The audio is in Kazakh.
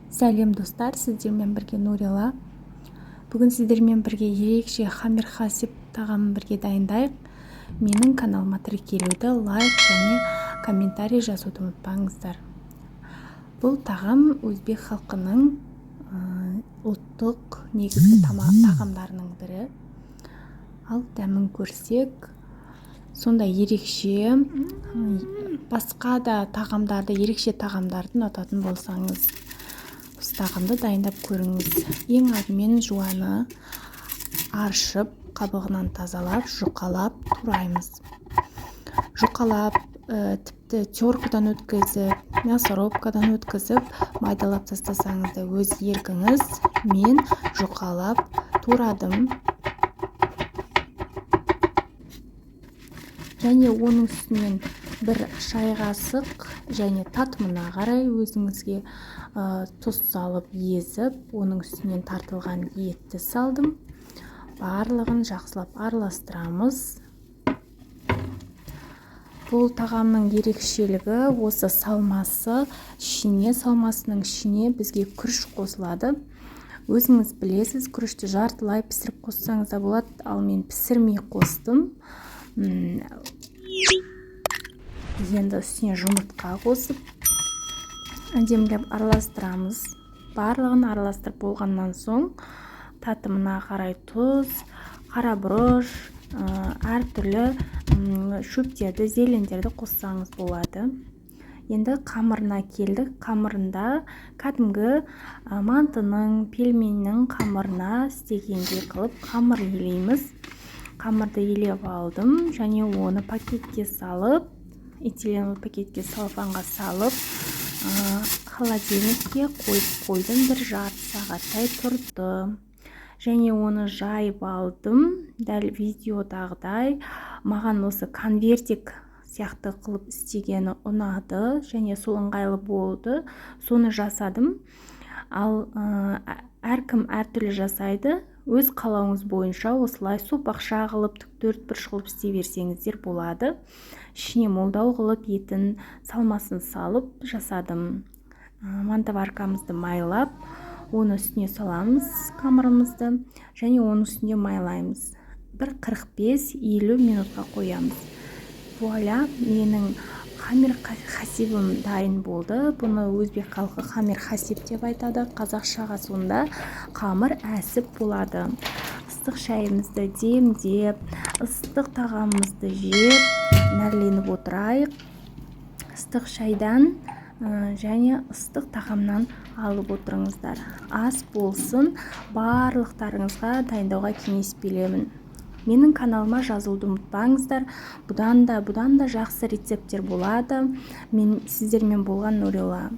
Сәлем, достар! Сіздермен бірге Нурила. Бүгін сіздермен бірге ерекше хамир хасиб тағамын бірге дайындайық. Менің каналыма тіркелуді, лайк және комментарий жазуды ұмытпаңыздар. Бұл тағам өзбек халқының ұлттық негізгі тағамдарының бірі. Ал дәмін көрсек, сондай ерекше. Басқа да тағамдарды, ерекше тағамдарды ұнататын болсаңыз, осы тағамды дайындап көріңіз. Ең алдымен жуаны аршып, қабығынан тазалап, жұқалап тураймыз. Жұқалап, тіпті теркадан өткізіп, мясорубкадан өткізіп, майдалап тастасаңыз да өз еркіңіз. Мен жұқалап турадым. Және оның үстінен бір шай қасық және татымына қарай өзіңізге тұз салып, езіп, оның үстінен тартылған етті салдым. Барлығын жақсылап араластырамыз. Бұл тағамның ерекшелігі осы салмасы ішіне, салмасының ішіне бізге күріш қосылады. Өзіңіз білесіз, күрішті жартылай пісіріп қоссаңыз да болады, ал мен пісірмей қостым. Енді үстіне жұмыртқа қосып, әдемілеп араластырамыз. Барлығын араластырып болғаннан соң, татымына қарай тұз, қара бұрыш, әртүрлі шөптерді, зелендерді қоссаңыз болады. Енді қамырына келдік. Қамырында кәдімгі мантының, пельменнің қамырына істегендей қылып қамыр елейміз. Қамырды елеп алдым және оны пакетке салып, этиленовый пакетке, целлофанға салып, холодильникке қойып қойдым. Бір жарты сағаттай тұрды және оны жайып алдым дәл видеодағыдай. Маған осы конвертик сияқты қылып істегені ұнады және сол ыңғайлы болды, соны жасадым. Ал әркім әртүрлі жасайды. Өз қалауыңыз бойынша осылай сопақша қылып, төртбұрыш қылып істей берсеңіздер болады. Ішіне молдау қылып етін, салмасын салып жасадым. Мантоваркамызды майлап, оны үстіне саламыз қамырымызды және оның үстіне майлаймыз. Бір 45-50 минутқа қоямыз. Вуаля, менің хамир хасибім дайын болды. Бұны өзбек халқы хамир хасиб деп айтады, қазақшаға сонда қамыр әсіп болады. Ыстық шайымызды демдеп, ыстық тағамымызды жеп, нәрленіп отырайық. Ыстық шайдан және ыстық тағамнан алып отырыңыздар. Ас болсын! Барлықтарыңызға дайындауға кеңес беремін. Менің каналыма жазылуды ұмытпаңыздар. Бұдан да жақсы рецепттер болады. Мен сіздермен болған Нурила.